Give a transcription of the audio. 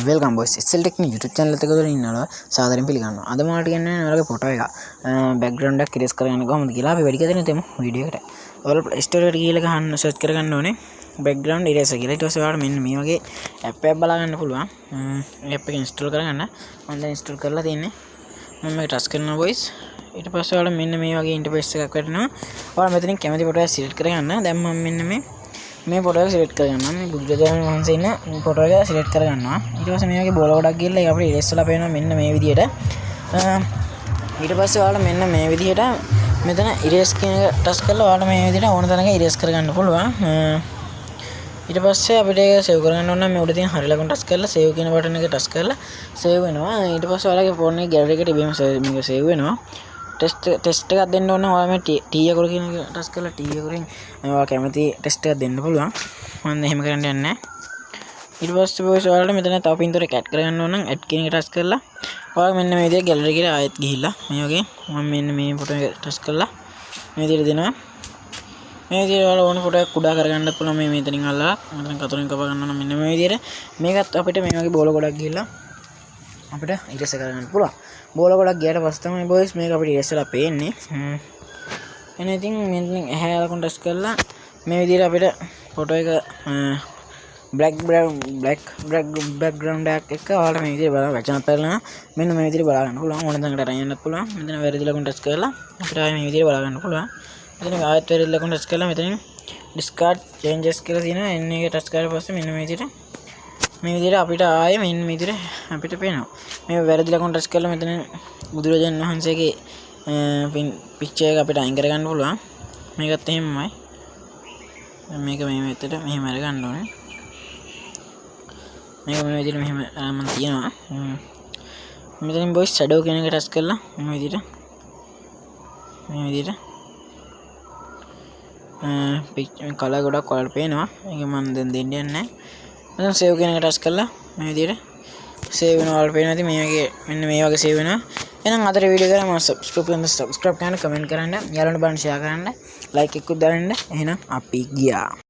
Welcome boys, SL technique YouTube channel එකට එකතු වෙලා ඉන්නවා සාදරයෙන් පිළිගන්නවා. අද මම ඔයාලට කියන්නේ ඔයාලගේ ෆොටෝ එක බෑග්ග්‍රවුන්ඩ් එකක් ඉරේස් කරගන්න කොහොමද කියලා. අපි වැඩි කරගෙන දෙමු වීඩියෝ එකට. ඔයාලා Play Store එකට ගිහලා ගහන්න, සර්ච් කරගන්න ඕනේ බෑග්ග්‍රවුන්ඩ් ඉරේසර් කියලා. ඊට පස්සේ ඔයාලට මෙන්න මේ වගේ ඇප් එකක් බලා ගන්න පුළුවන්. මේ ඇප් එක ඉන්ස්ටෝල් කරගන්න. මම දැන් ඉන්ස්ටෝල් කරලා තියෙන්නේ. මම මේක ටච් කරනවා බොයිස්. ඊට පස්සේ ඔයාලා මෙන්න මේ වගේ ඉන්ටර්ෆේස් එකක් වැටෙනවා. ඔයාලා මෙතනින් කැමති ෆොටෝ එකක් සිලෙක්ට් කරගන්න. දැන් මම මෙන්න මේ මේ ෆොටෝ එක සිලෙක්ට් කරගන්නවා. මේ බුදුරජාණන් වහන්සේ ඉන්න ෆොටෝ එක සිලෙක්ට් කරගන්නවා. ඊට පස්සේ මේ වගේ බෝල ගොඩක් ගිහලා ඒක අපිට ඉරේස් වෙලා පේනවා මෙන්න මේ විදිහට. ඊට පස්සේ ඔයාලා මෙන්න මේ විදිහට මෙතන ඉරේස් කියන එක ටච් කරලා ඔයාලා මේ විදිහට ඕන තැනක ඉරේස් කරගන්න පුළුවන්. ඊට පස්සේ අපිට ඒක සේව් කරගන්න ඕන නම් මේ උඩ තියෙන හරි ලකුණ ටච් කරලා සේව් කියන බටන් එක ටච් කරලා සේව් වෙනවා. ඊට පස්සේ ඔයාලගේ ෆෝන් එකේ ගැලරි එකට ඉබේම මේක සේව් වෙනවා. ටෙස්ට් ටෙස්ට් එකක් දෙන්න ඕන නම් ඔයාලා මේ T අකුර කියන එක ටච් කරලා T අකුරෙන් ඔයාලා කැමති ටෙස්ට් එකක් දෙන්න පුළුවන්. මම එහෙම කරන්න යන්නේ නැහැ. ඊට පස්සේ බොයිස්, ඔයාලට මෙතන තව පින්තූරයක් ඇඩ් කරගන්න ඕන නම් ඇඩ් කියන එක ටච් කරලා ඔයාලා මෙන්න මේ විදිහට ගැලරි එකට ආයෙත් ගිහිල්ලා මේ වගේ මම මෙන්න මේ ෆොටෝ එක ටච් කරලා මේ විදිහට දෙනවා. මේ විදිහට ඔයාලා ඕන ෆොටෝ එකක් කුඩා කරගන්නත් පුළුවන්. මේ මෙතනින් අල්ලලා මෙතන කතුරින් කපා ගන්න ඕන. මෙන්න මේ විදිහට මේකත් අපිට මේ වගේ බෝල ගොඩක් ගිහිල්ලා අපිට ඉරේස් කරගන්න පුළුවන්. බෝල ගොඩක් ගියාට පස්සේ තමයි බොයිස් මේක අපිට ඉරේස් වෙලා පේන්නේ. එන ඉතින් මෙතනින් ඇහැ ලකුණ ටච් කරලා මේ විදිහට අපිට ෆොටෝ එක බ්ලැක් බ්ලැක් බ්ලැක් බැක්ග්‍රවුන්ඩ් එකක් එක්ක ඔයාලට මේ විදිහට බලන්න වචනත් පැනලා මෙන්න මේ විදිහට බලා ගන්න පුළුවන්. ඕන තැනකට අරන් යන්නත් පුළුවන්. මෙතන වැරදි ලකුණ ටච් කරලා අපිට ආයෙ මේ විදිහට බලා ගන්න පුළුවන්. මෙතන ආයෙත් වැරදි ලකුණ ටච් කරලා මෙතනින් ඩිස්කාඩ් චේන්ජස් කියලා තියෙනවා. එන්න එක ටච් කරලා පස්සේ මෙන්න මේ විදිහට මේ විදිහට අපිට ආයෙ මෙන්න මේ විදිහට අපිට පේනවා. මේ වැරදි ලකුණ ටච් කරලා මෙතන බුදුරජාණන් වහන්සේගේ පික්චර් එක අපිට අයින් කරගන්න පුළුවන්. මේකත් එහෙමමයි. මේක මේ පැත්තට මෙහෙම අරගන්න ඕනේ. මේක මේ විදිහට මෙහෙම මම තියනවා. මෙතනින් බොයිස් ෂැඩෝ කියන එක ටච් කරලා මේ විදිහට මේ විදිහට කලර් ගොඩක් ඔයාලට පේනවා. ඒක මම දැන් දෙන්න යන්නේ නැහැ. මෙතන සේව් කියන එක ටච් කරලා මේ විදිහට සේව් වෙනවා. ඔයාලට පේනවා ඇති මේ වගේ, මෙන්න මේ වගේ සේව් වෙනවා. එහෙනම් අදට වීඩියෝ කරා මම සබ්ස්ක්‍රයිබ් කරන්න, සබ්ස්ක්‍රයිබ් කරන්න, කමෙන්ට් කරන්න, යාළුවන්ට බලන්න ෂෙයා කරන්න, ලයික් එකකුත් දාන්න. එහෙනම් අපි ගියා.